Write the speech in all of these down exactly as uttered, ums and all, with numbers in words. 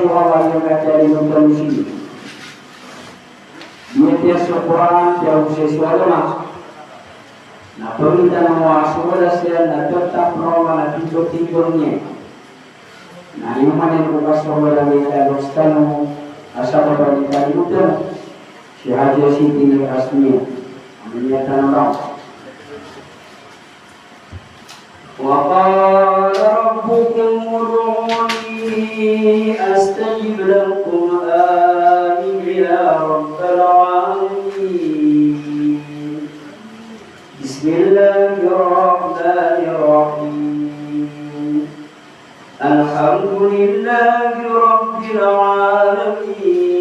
Aya maana niyan na tiyalino tano sii. Miyatiyas so Qur'an, tiyawag sii so agama. Na pangni tano a so balas iyan na tetap roo man a timbang-timbang niyan. Na aya maana niyan ko kasogoran iyan a loks tano a sabap a di tano tano. Si Haja Siti Rasmiah. Amin ya tano. وقال ربكم ادعوني أستجب لكم. آمين يا رب العالمين. بسم الله الرحمن الرحيم. الحمد لله رب العالمين.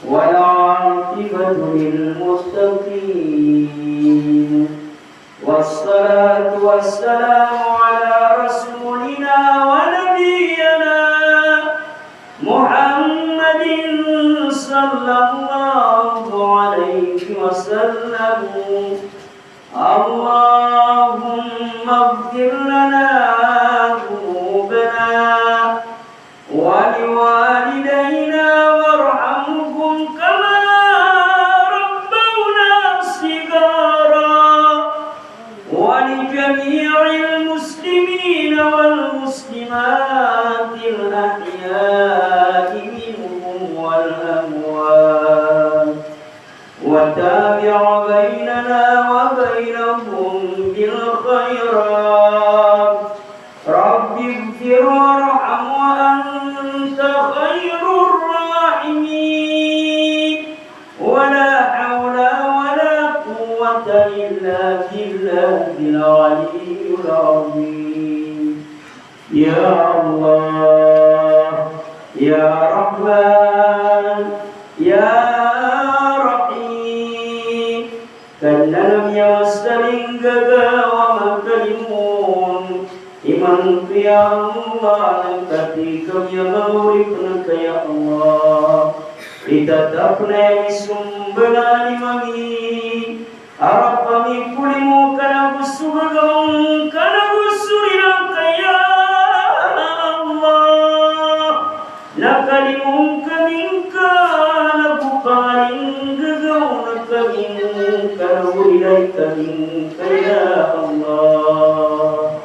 والعاقبة للمتقين. والصلاة والسلام على رسولنا ونبينا محمد صلى الله عليه وسلم. اللهم اغفر لنا ذنوبنا ولوالدينا وارحمهم كما ربونا صغارا، ولجميع المسلمين والمسلمات الأحياء منهم والأموات. وتابع بيننا وبينهم بالخيرات. رب اغفر وارحم وأنت خير الراحمين. ولا حول ولا قوة إلا بالله العلي العظيم. Ya Allah, ya Rahman, ya Rahim. Kadnan ami a masaling gagaw a makalimoon. Imanto ya Allah, na katii kami a manga oripn ka ya Allah. Itatap na aya misomba na lima mi. Arap ami ko limo ka nago so gagaw ngka nago so rila ngka ya Allah. Na kalimoon kami ngka nago pangalinggagaw na kami ngka nago rilai kami ngka ya Allah.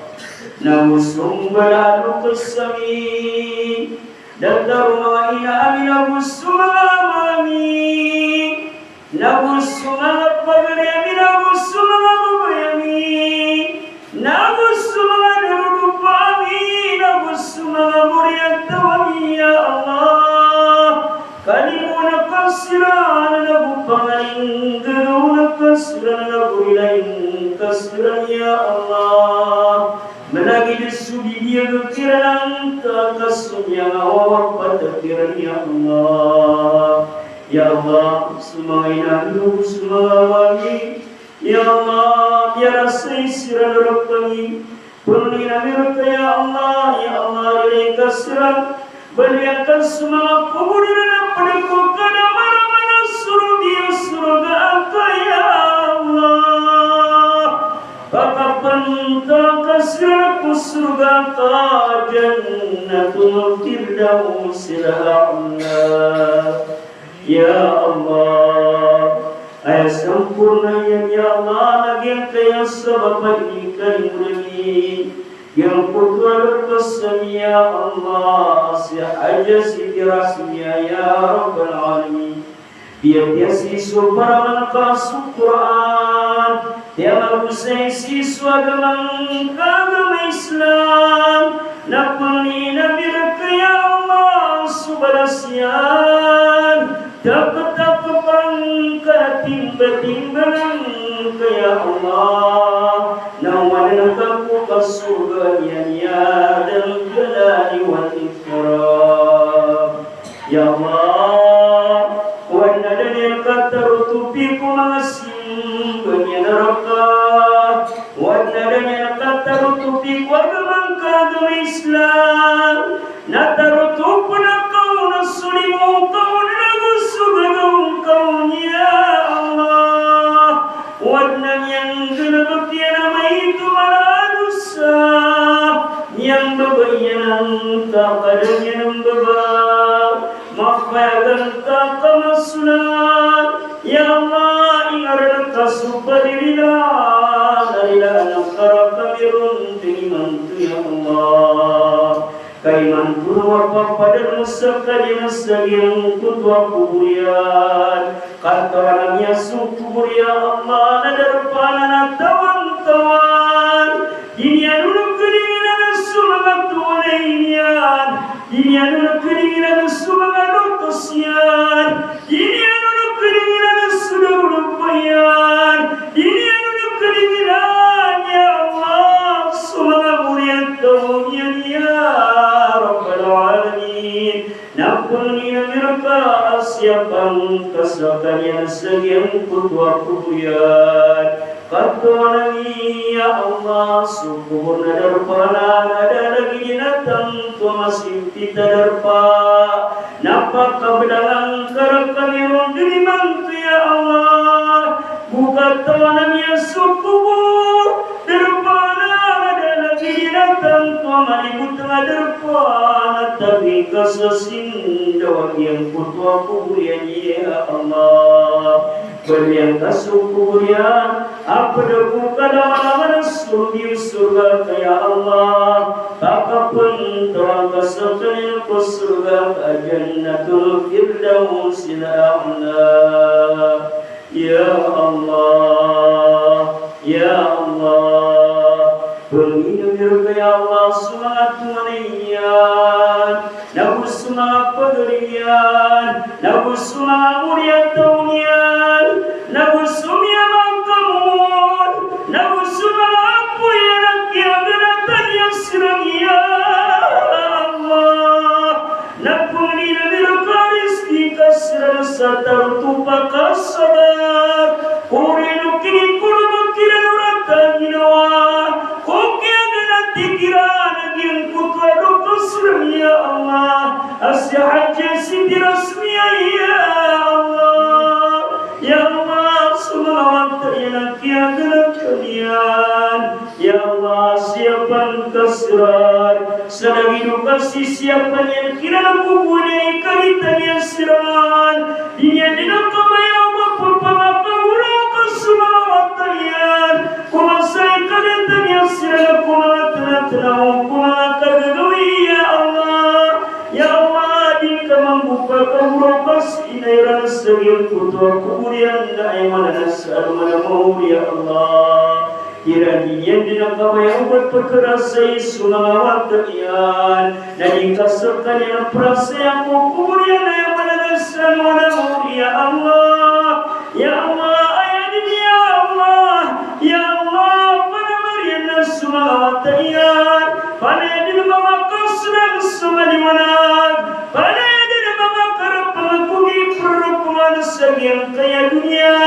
Nago so mbala a loks ami, datar o manga ina ami nago so manga ama ami, nago so manga pagari ami, nago so manga babay ami, nago so manga darodopa ami, nago so manga moriyataw ami, ya Allah. Kalimoon ka siran, nago pangalinggagaw ka siran, nago rilain ka siran, ya Allah. Mlagid so bibiyag kiran angka ka so miyangawawapata kiran, ya Allah. Ya Allah, so manga ina ami, so manga ama ami, ya Allah, miyarasay siran rkami. Pangnin ami rka, ya Allah, ya Allah, rilai ka siran. Baloy angka so manga kobor iran a pd ko kadamaramara so sorga, sorga angka, ya Allah. Pakapantag ka siran ko sorga angka, Jannatul Firdausil A'la. Ya Allah, aya samporna iyan, ya Allah, na giyangkaya sabap a di ka di mrani. Giyangkoto a loks ami, ya Allah, si Haja Siti Rasmiah, ya Rabbal Alamin. Piyapiya sii so paraman ka so Qur'an, tiyamagosay sii so agama ngka a agama Islam, na pangnin ami rka, ya Allah, so balas iyan, taktakp angka, timbatimbangan ka, ya Allah, na owanan ka ko kasorgaan iyan, ya Dzal Jalali wal Ikram. Ya Allah, o adn a da niyan katarotop ko manga simba niyan rka, o adn a da niyan katarotop ko agama ngka a agama Islam, na tarotopn ka on so limo ngka on nago so gagaw ngka on, ya Allah. O adn a miyanggalbk iyan a maito mala a dosa, miyambaba iyan a Ka kadamiyan mbaba, mapayagan ka ka masolan. Ya Allah, ingaran ka so paririlaan, na rilaan ka rkami ron dn imanto ya Allah. Ka imanto ron a papadarma skaniyan sa giyangkoto a kobor iyan. Katawan ami a so kobor, ya Allah, na darpa anan a tawantawan. Di niyan on kdinginan so manga towanay niyan. Di niyan on kdinginan so manga loks iyan. Di niyan on kdinginan so dagodopa iyan. Di niyan on kdinginan, ya Allah, so manga moriyataw niyan, ya Rabbal Alamin. Na pangnin ami rka a siyapan ka skaniyan sa giyangkoto a kobor iyan. Katawan ami, ya Allah, so kobor na darpa anan a da a lagid iyan a tanto a masimpit a darpa. Na pakabdangn ka rkami ron dn imanto, ya Allah. Bo katawan ami a so kobor, darpa anan a da a lagid iyan a tanto a malibotng a darpa, na tagoy ka sa sindaw a giyangkoto a kobor iyan, ya Allah. Pdn ka so kobor iyan a pd ko kadamalaman a sorga, sorga ka, ya Allah. Pakapntawan ka skaniyan ko sorga ka a Jannatul Firdausil A'la. Ya Allah, ya Allah, pangnin ami rka, ya Allah, so manga towanay niyan, nago so manga pagari niyan, nago so manga moriyataw niyan, nago so miyamakamon, nago so manga apo iyan a kiyaganatan iyan siran, ya Allah. Na pangnin ami rka a rizki ka siran sa tarotop a kasabar. Ko oriyan o kinikolom kiran o rata a ginawa ko kiyaganati kiran a giyangkoto a doka siran, ya Allah. A sii hajji a sii tiras miya, ya Allah. Ya Allah, so manga wata iyan a kiyaganatan iyan. Ya Allah, siyapan ka siran sa lagid o kasisiyapan iyan kiran ko gowani a ikarita niyan siran. Di niyan dn kabaya o ba pphangakagoraok so manga wata iyan ko masa a ikarita niyan siran ko manga tnatnaw, ko manga kagagawii, ya Allah. Ya Allah, di ngka mambo pphakagoraoka si ina iran sa giyangkoto a kobor iyan na aya maana na sa alongan a maori, ya Allah. Iran di niyan dn kabaya o ba pkharasai so manga wata iyan na di ka skaniyan prasaya ko kobor iyan na aya maana na sa alongan a maori, ya Allah. Ya Allah, aya dn, ya Allah. Ya Allah, panamar iyan na so manga wata iyan. Panaya dn mamakasorat so maliwanag. Panaya dn mamakarapang ko giprokoman sa giyangkaya doniya.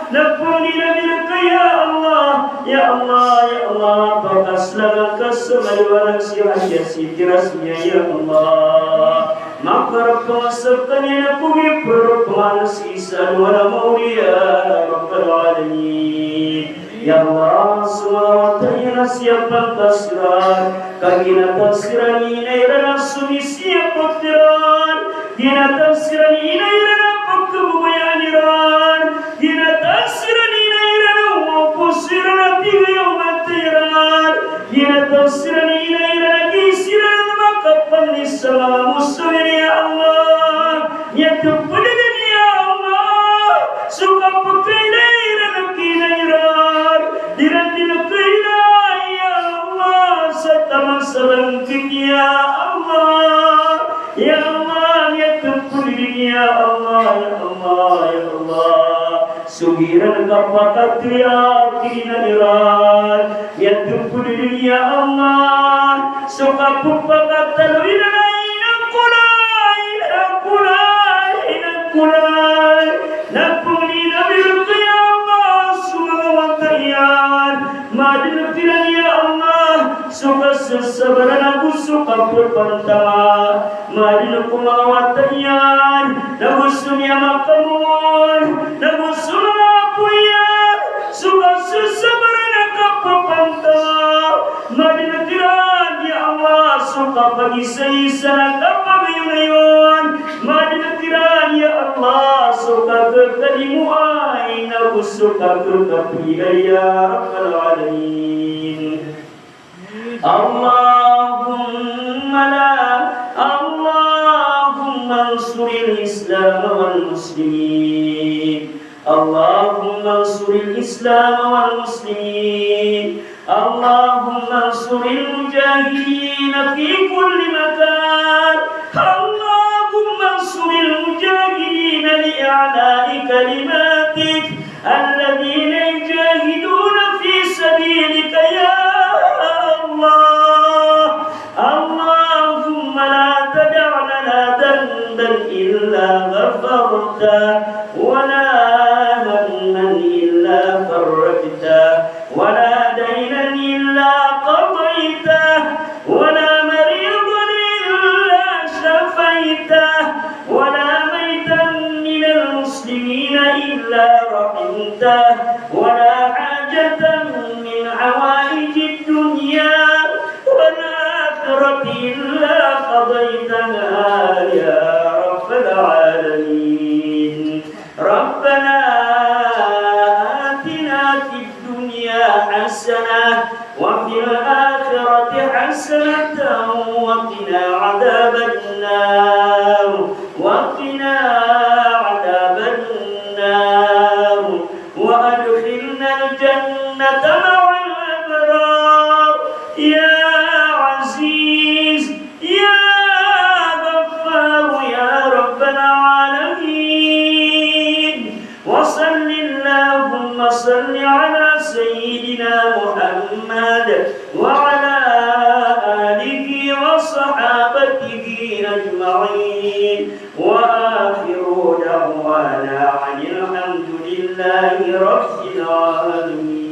Na pangnin ami rka, ya Allah. Ya Allah, ya Allah, pakasorat ka so maliwanag sii hajji a sii tiras miya, ya Allah. Makarapang skaniyan ko giprokoman sii sa alongan a maori, ya Rabbal Alamin. Ya Allah, so manga wata iyan a siyapan ka siran, ka ginatan siran i ina iran a somisiyap kiran, ginatan siran i ina iran a pkhababayaan iran, ginatan siran i ina iran a opo siran a tig iyan a mata iran, ginatan siran i ina iran a gii siran a makapangni sa manga moso iran, ya Allah. Miyatpd dn, ya Allah, so kapkailay iran ki ina iran. Di ran dn kailay, ya Allah, sa taman sa bangkit, ya Allah. Ya Allah, miyatpd dn, ya Allah, ya Allah, ya Allah, so giyanan kapakataya ki ina iran. Miyatpd dn, ya Allah, so kapphakatalo iran a ina ko lay, ina ko lay, ina ko lay. Na pangnin ami rka, ya Allah, so manga wata iyan. Madn kiran, ya Allah, so kasasabaran ago so kapphantama. Madn ko manga wata iyan, nago so miyamakamon, nago so manga apo iyan, so kasasabaran a kapphantama. Madn kiran, ya Allah, so so kapagisaisa na kapagayonayon, madn kiran ya Allah so kakekadimoay na go so kakekapiyay ya Rabbal Alamin. Allahumma la, Allahumma ansuril Islam wal muslimin. Allahumma ansuril Islam wal muslimin. Allahumma ansuril mujahidin fi kulli makan. Allahumma ansuril mujahidin li i'la'i kalimatik. Alladhina yujahiduna fi sabilika ya Allah. Allahumma la tada' lana dhanban illa ghafartah, wa la hamman illa farrajtah, wa la daynan illa qadaytah, wa la maridan illa shafaytah, wa la maytan minal muslimina illa rahimtah, wa la hajatan min hawaijid dunya wal akhirati illa qadaytaha ya rabbal alamin. Rabbana atina fid dunya hasanah wa fil akhirati hasanatan wa qina adhaban nar, wa qina adhaban nar, wa adkhilnal jannata ma'al abrar. Ya Aziz, ya Ghaffar, ya Rabbal Alamin. Wa salli Allahumma salli ala Sayyidina Muhammad wa ala alihi wa sahabatihi ajma'in. Wa akhiru da'wana anil hamdulillahi rabbil alamin.